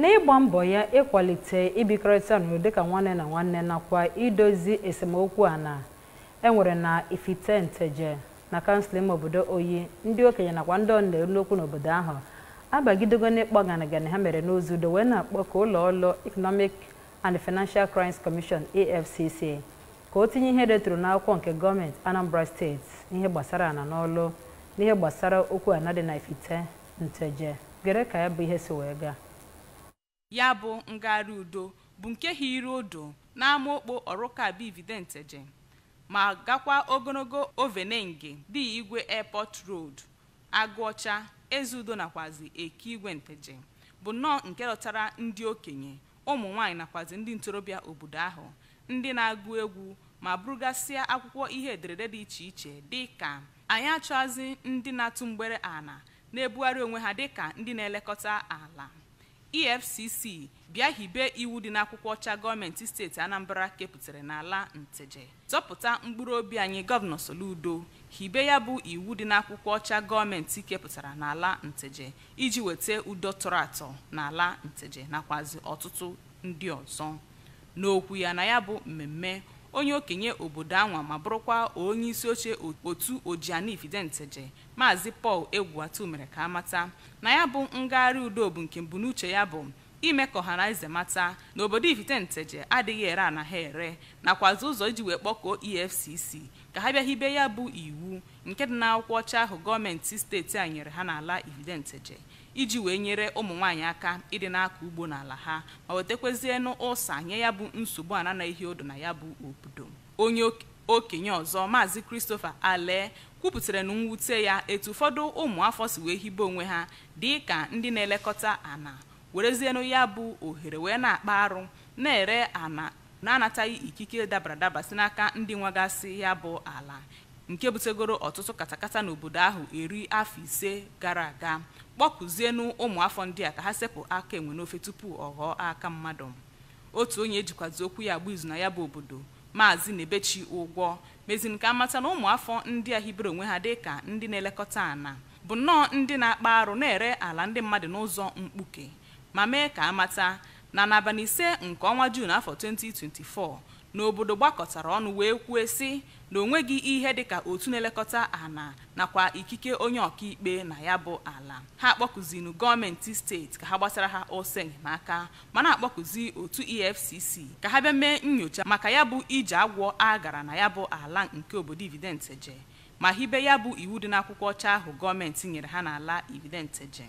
N'ịgba mbọ ya ịkwalite ibikọrịta n'udo dịka nwanne na nwanne nakwa idozi esemokwu ana enwere na Ifite Nteje na kansụl ime obodo Oyi, ndị okenye nakwa ndị ọna n'okwu n'obodo ahụ abagidego n'ịkpọ ganigani ha mere n'ụzọ udo wee na-akpọ ka ụlọ ọrụ Economic and Financial Crimes Commission EFCC ka o tinye ihe deturu n'akwụkwọ nke gọọmenti Anambra steeti n'ihe gbasara ana n'ọlụ n'ihe gbasara okwu ana dị na Ifite Nteje. Gere ka ya bụ ihe si wee gaa. Ya bụ ngagharị udo bụ nke hiri odo n'amaokpo Ọrụkabi Ifite Nteje ma gakwa ogologo Ovenenge dị Igwe Airport Road, Agụọcha, Ezeudo nakwazi Ekeigwe Nteje bụ nnọọ nke dọtara ndị okenye, ụmụ nwaanyị nakwazi ndị ntorobịa obodo ahụ, ndị na-agụ egwu ma burugasịa akwụkwọ ihe ederede dị iche iche dịka anyị achọghịzị ndị na-atụ mgbere ana na-ebugharị onwe ha dịka ndị na-elekọta ala. EFCC bịa hibe iwu dị n'akwụkwọ ọcha gọọmenti steeti Anambra kepụtara n'ala Nteje, zọpụta mkpụrụ obi anyị Gọvanọ Soludo hibe ya bụ iwu dị n'akwụkwọ ọcha gọọmenti kepụtara n'ala Nteje iji weta udo tọrọ atọ n'ala Nteje nakwazi ọtụtụ ndị ọzọ. N'okwu ya na ya bụ mmemme, onye okenye obodo anwa ma bụrụkwa onye isi oche otu Ojiani Ifite Nteje, Maazị Paul Egwuatu mere ka amata na ya bụ ngagharị udo bụ nke mbunuche ya bụ ime ka ọhanaeze mata na obodo Ifite Nteje adịghị ere ana ha ere nakwazi ụzọ iji wee kpọkuo EFCC ka ha bịa hibe ya bụ iwu nke dị n'akwụkwọ ọcha ahụ gọọmenti steeti a nyere ha n'ala Ifite Nteje iji wee nyere ụmụ nwaanyị aka ịdị n'akọ ugbo n'ala ha ma wetakwezienụ ụsa nye ya bụ nsogbu ana na ihe odo na ya bụ obodo. Onye okenye ọzọ, Maazị Christopher Ale, kwupụtara na mwute ya etu ụfọdụ ụmụafọ si wee hibe onwe ha dị ka ndị na-elekọta ana werezienụ ya bụ ohere wee na-akpa arụ na-ere ana na-anataghị ikike dabara adaba si n'aka ndị nwegasị ya bụ ala nke butegoro ọtụtụ katakata n'obodo ahụ eri afọ 5 gara aga, kpọkụzienụ ụmụafọ ndị a ka ha sepụ aka enwe n'ofe tupu ọ ghọọ aka mmadụ. Otu onye ejikwazi okwu ya agba izu na ya bụ obodo, Maazị Nebechi Ụgwọ, meziri ka amata na ụmụafọ ndị a hibere onwe ha dịka ndị na-elekọta ana bụ nnọọ ndị na-akpa arụ na-ere ala ndị mmadụ n'ụzọ mkpuke, ma mee ka amata na n'abalị 5 nke ọnwa Juun afọ 2024 n'obodo gbakọtara ọnụ wee kwuo sị na onweghị ihe dịka otu na-elekọta ana nakwa ikike onye ọkaikpe na ya bụ ala. Ha akpọkụzinu gọọmenti steeti ka ha gbasara ha ọsọ enyemaka ma na-akpọkụzi otu EFCC ka ha bịa mee nnyocha maka ya bụ ije agwọ a gara na ya bụ ala nke obodo Ifite Nteje ma hibe ya bụ iwu dị n'akwụkwọ ọcha ahụ gọọmenti nyere ha n'ala Ifite Nteje.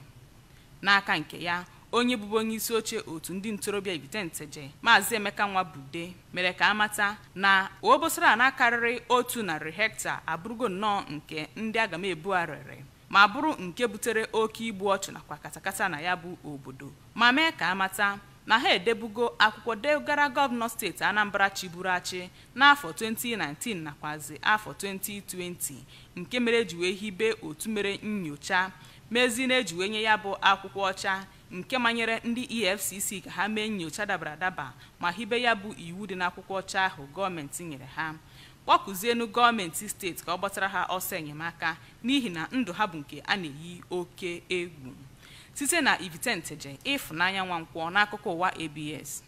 N'aka nke ya, onye bụbu onye isi oche otu ndị ntorobịa Ifite Nteje, Maazị Emeka Nwabude, mere ka amata na obosara ana karịrị 100 hekta abụrụgo nnọọ nke ndị agamebu arịrị ma bụrụ nke butere oke igbu ọchụ nakwa katakata na ya bụ obodo, ma mee ka amata na ha edebugo akwụkwọ degara gọvanọ steeti Anambra chịburu achị n'afọ 2019 nakwazi afọ 2020 nke mere eji wee hibe otu mere nnyocha mezi na-eji wee nye ya bụ akwụkwọ ọcha nke manyere ndị EFCC ka ha mee nnyocha dabara adaba ma hibe ya bụ iwu dị n'akwụkwọ ọcha ahụ gọọmenti nyere ha. Kpọkụzienụ gọọmenti steeti ka ọ gbatara ha ọsọ enyemaka n'ihi na ndụ ha bụ nke a na-eyi oke egwu. Site na Ifite Nteje, Ịfụnanya Nwankwọ n'akụkọ ụwa ABS.